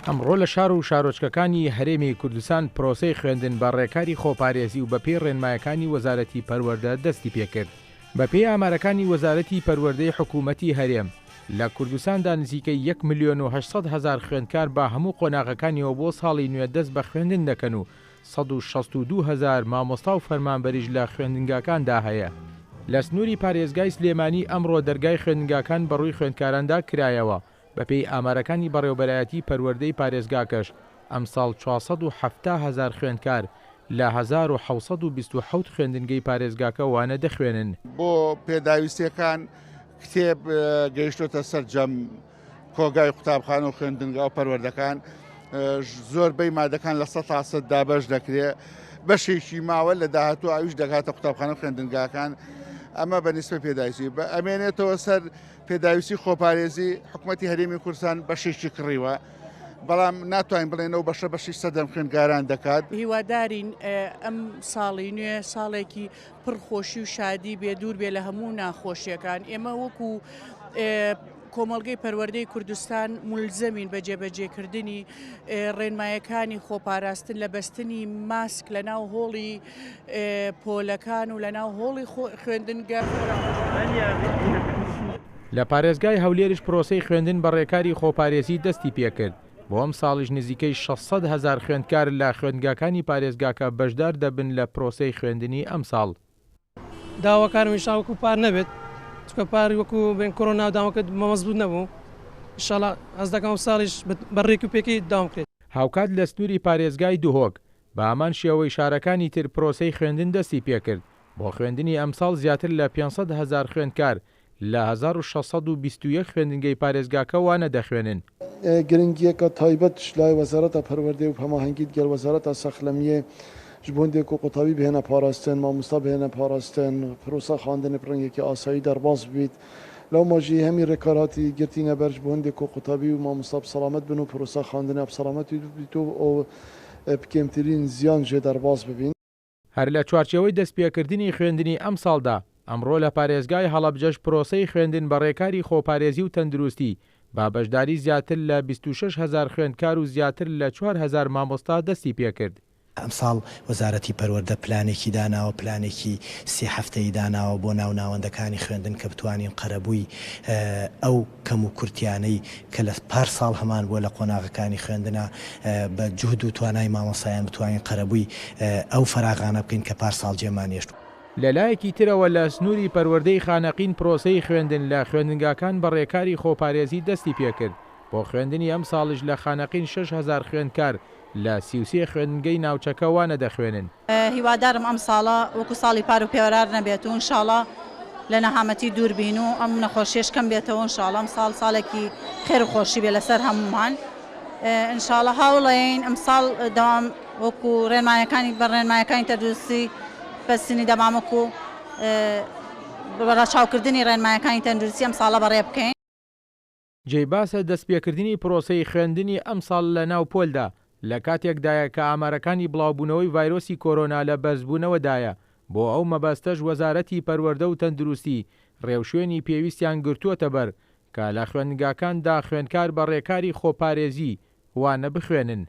ئەمڕۆ لە شار و شارۆچکەکانی هەرێمی کوردستان پرۆسەی خوێندن بە ڕێکاری خۆپارێزی و بەپێی ڕێنمایەکانی وەزارەتی پەروەردە دەستی پێکرد. بەپێی ئامارەکانی وەزارەتی پەروەردەی حکوومەتی هەرێم، لە کوردستاندا نزیکەی یەک ملیۆن و 800 هەزار خوێندکار بە هەموو قۆناغەکانیەوە بۆ ساڵی نوێ دەست بە خوێندن دەکەن و 162 هەزار مامۆستا و فەرمانبەریش لە خوێندنگاکاندا هەیە. لە سنووری پارێزگای سلێمانی ئەمڕۆ دەرگای خوێندنگاکان بەڕووی خوێندکاراندا کرایەوە، بەپێی ئامارەکانی بەڕێوەبەرایەتی پەروەردەی پارێزگاکەش، ئەمساڵ 470 هەزار خوێندکار لە 1727 خوێندنگەی پارێزگاکە وانە دەخوێنن. بۆ پێداویستیەکان کتێب گەیشتۆتە سەرجەم کۆگای قوتابخانە و خوێندنگا و پەروەردەکان، زۆربەی مادەکان 100% دابەش دەکرێت، بەشێکی ماوە لە داهاتوو ئەویش دەگاتە قوتابخانە و خوێندنگاکان. ئەمە بە نیسبەت پێداویستی ئەمێنێتەوە سەر پێداویستی خۆپارێزی. حکوومەتی هەرێمی کوردستان بەشێکی کڕیوە، بەڵام ناتوانین بڵێن ئەو بەشە بەشی سەردەم خوێندکاران دەکات. هیوادارین ئەم ساڵی نوێ ساڵێکی پڕ خۆشی و شادی بێ، دوور بێ لە هەموو ناخۆشیەکان. ئێمە وەکو کۆمەڵگەی پەروەردەی کوردستان مولزەمین بە جێبەجێکردنی ڕێنمایەکانی خۆپاراستن لە بەستنی ماسک لە ناو هۆڵی پۆلەکان و لە ناو هۆڵی خوێندنگە. لە پارێزگای هەولێریش پرۆسەی خوێندن بە ڕێکاری خۆپارێزی دەستی پێکرد، بۆ ئەمساڵیش نزیکەی 600 هەزار خوێندکار لە خوێندگاکانی پارێزگاکە بەشدار دەبن لە پرۆسەی خوێندنی ئەمساڵ. داواکارم ئینشاڵا وەکو پار نەبێت، چونکە پار وەکو بێن کۆرۆنا داوەکە مەزبوط نەبوو، ئینشاڵا حەز دەکەم ئەمساڵیش بە ڕێک و پێکی داوام بکرێت. هاوکات لە سنووری پارێزگای دهۆک بە هەمان شێوەی شارەکانی تر پرۆسەی خوێندن دەستی پێکرد، بۆ خوێندنی ئەمساڵ زیاتر لە 500 هەزار خوێندکار لە 1621 خوێندنگەی پارێزگاکە وانە دەخوێنن. گرنگیەکە تایبەت لای وەزارەتە پەروەردەی و هەماهەنگیت گەل وەزارەتە سەخلەمیێ ji bo hindê ku qutabî bihêne parastin، mamosta bihêne parastin، پرۆسە خواندنê bi rengekî asayî derbas bibît. Lewma jî hemî rêkar hatî girtîne ber ji bo hindê ku qutabî û mamosta bi selamet bin û پرۆسە خواندنê bi selamet bît û bi kêmtirîn ziyan jê derbas bibîn. هەر لە چوارچێوەی دەستپێکردنی خوێندنی ئەمساڵدا، ئەمڕۆ لە پارێزگای هەڵەبجەش پرۆسەی خوێندن بە ڕێکاری خۆپارێزی و تەندروستی بە بەشداری زیاتر لە 26 هەزار خوێندکار و زیاتر لە 4000 مامۆستا دەستی پێکرد. ئەمساڵ وەزارەتی پەروەردە پلانێکی داناوە، پلانێکی سێ هەفتەیی داناوە بۆ ناو ناوەندەکانی خوێندن کە بتوانین قەرەبووی ئەو کەم و کورتیانەی کە لە پار ساڵ هەمان بووە لە قۆناغەکانی خوێندنا بە جوهد و توانای مامۆستایان بتوانین قەرەبووی ئەو فەراغانە بکەین کە پار ساڵ جێمان هێشت. لەلایەکی ترەوە لە سنووری پەروەردەی خانەقین پرۆسەی خوێندن لە خوێندنگاکان بە ڕێکاری خۆپارێزی دەستی پێکرد، بۆ خوێندنی ئەمساڵیش لە خانەقین 6000 خوێندکار لە 33 خوێندنگەی ناوچەکە وانە دەخوێنن. هیوادارم ئەم ساڵە وەکو ساڵی پار و پێوەرار نەبێت و ئینشاڵا لە نەهامەتی دوور بین و ئەم نەخۆشیەش کەم بێتەوە. ئینشاڵا ئەم ساڵ ساڵێکی خێر و خۆشی بێ لەسەر هەمومان. ئینشاڵا هەوڵەین ئەمساڵ دەوام وەکو ڕێنمایەکانی بە ڕێنمایەکانی تەندروستی بەستنی دەمامک و ڕەچاوکردنی ڕێنمایەکانی تەندروستی ئەم ساڵە بەڕێ بکەین. جێی باسە دەستپێکردنی پرۆسەی خوێندنی ئەمساڵ لە ناو پۆلدا لە کاتێکدایە کە ئامارەکانی بڵاوبوونەوەی ڤایرۆسی کۆرۆنا لە بەرزبوونەوەدایە، بۆ ئەو مەبەستەش وەزارەتی پەروەردە و تەندروستی ڕێوشوێنی پێویستیان گرتووەتە بەر کە لە خوێندنگاکاندا خوێندکار بە ڕێکاری خۆپارێزی وانە بخوێنن.